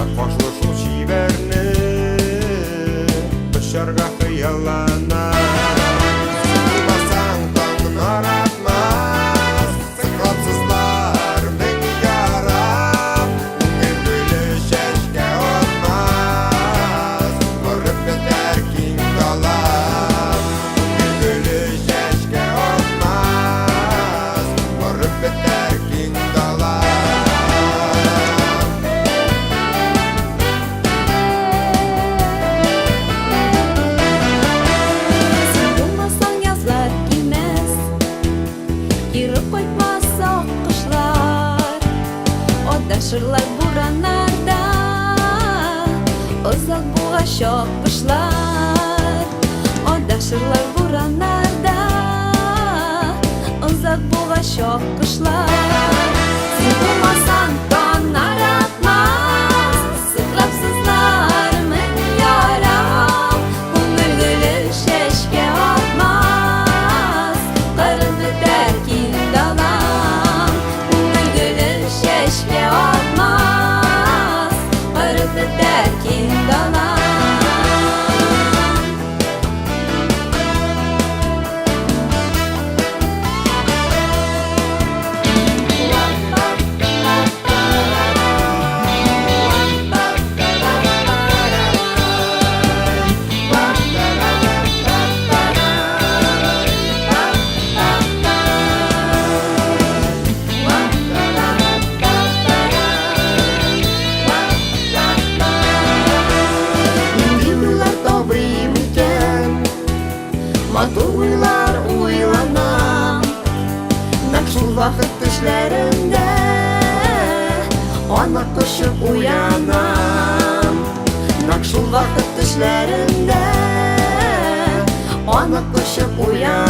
Кара кашлы шул чибәрне кочарга хыяллана. Син булмасаң, таңнар атмас, сыкрап сызлар мең ярам. Күңел гөле чәчкә атмас, корып бетәр киң далам. Күңел гөле чәчкә атмас, корып бетәр киң далам. Син булмасаң, язлар килмәс, кире кайтмас аккошлар. Адашырлар бураннарда, озак булачак кышлар. Адашырлар бураннарда, озак булачак кышлар. Син булмасаң, таңнар атмас, сыкрап сызлар мең ярам. Күңел гөле чәчкә атмас, кырын бетәр киң далам. Күңел гөле чәчкә атмас, кырын бетәр киң далам. Нинди уйлар табыйм икән? Матур уйлар уйланам. Нәкъ шул вакыт төшләремдә аны кочып уянам. Нәкъ шул вакыт төшләремдә аны кочып уянам.